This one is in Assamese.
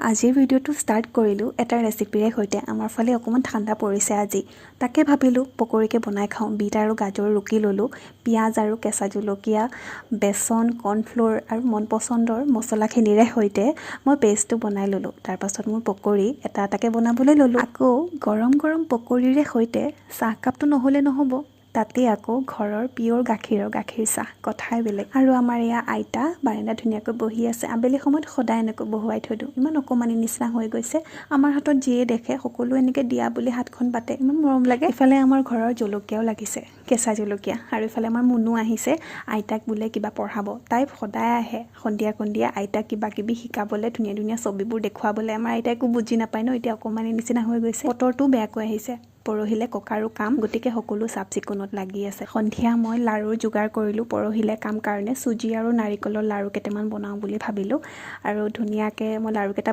আজিৰ ভিডিঅ'টো ষ্টাৰ্ট কৰিলোঁ এটা ৰেচিপিৰে সৈতে। আমাৰ ফালে অকণমান ঠাণ্ডা পৰিছে আজি, তাকে ভাবিলোঁ পকৰীকে বনাই খাওঁ। বিট আৰু গাজৰ ৰুকি ল'লোঁ, পিঁয়াজ আৰু কেঁচা জলকীয়া, বেচন, কৰ্ণফ্ল'ৰ আৰু মন পচন্দৰ মছলাখিনিৰে সৈতে মই পেষ্টটো বনাই ল'লোঁ। তাৰপাছত মোৰ পকৰী এটা এটাকৈ বনাবলৈ ল'লোঁ। আকৌ গৰম গৰম পকৰীৰে সৈতে চাহকাপটো নহ'লে নহ'ব। তাতেই আকৌ ঘৰৰ পিয়'ৰ গাখীৰৰ গাখীৰ চাহ, কথাই বেলেগ। আৰু আমাৰ এয়া আইতা বাৰাণ্ডাত ধুনীয়াকৈ বহি আছে। আবেলি সময়ত সদায় এনেকৈ বহুৱাই থৈ দিওঁ। ইমান অকণমানি নিচিনা হৈ গৈছে। আমাৰ হাতত যিয়ে দেখে, সকলো এনেকৈ দিয়া বুলি হাতখন পাতে, ইমান মৰম লাগে। ইফালে আমাৰ ঘৰৰ জলকীয়াও লাগিছে, কেঁচা জলকীয়া। আৰু ইফালে আমাৰ মুনু আহিছে, আইতাক বোলে কিবা পঢ়াব। তাই সদায় আহে সন্ধিয়া সন্ধিয়া আইতাক কিবা কিবি শিকাবলৈ, ধুনীয়া ধুনীয়া ছবিবোৰ দেখুৱাবলৈ। আমাৰ আইতাই একো বুজি নাপায় ন, এতিয়া অকণমানি নিচিনা হৈ গৈছে। বতৰটোও বেয়াকৈ আহিছে। পৰহিলে ককাৰো কাম, গতিকে সকলো চাফ চিকুণত লাগি আছে। সন্ধিয়া মই লাড়ুৰ যোগাৰ কৰিলোঁ পৰহিলে কাম কাৰণে। চুজি আৰু নাৰিকলৰ লাড়ু কেইটামান বনাওঁ বুলি ভাবিলোঁ আৰু ধুনীয়াকৈ মই লাড়ুকেইটা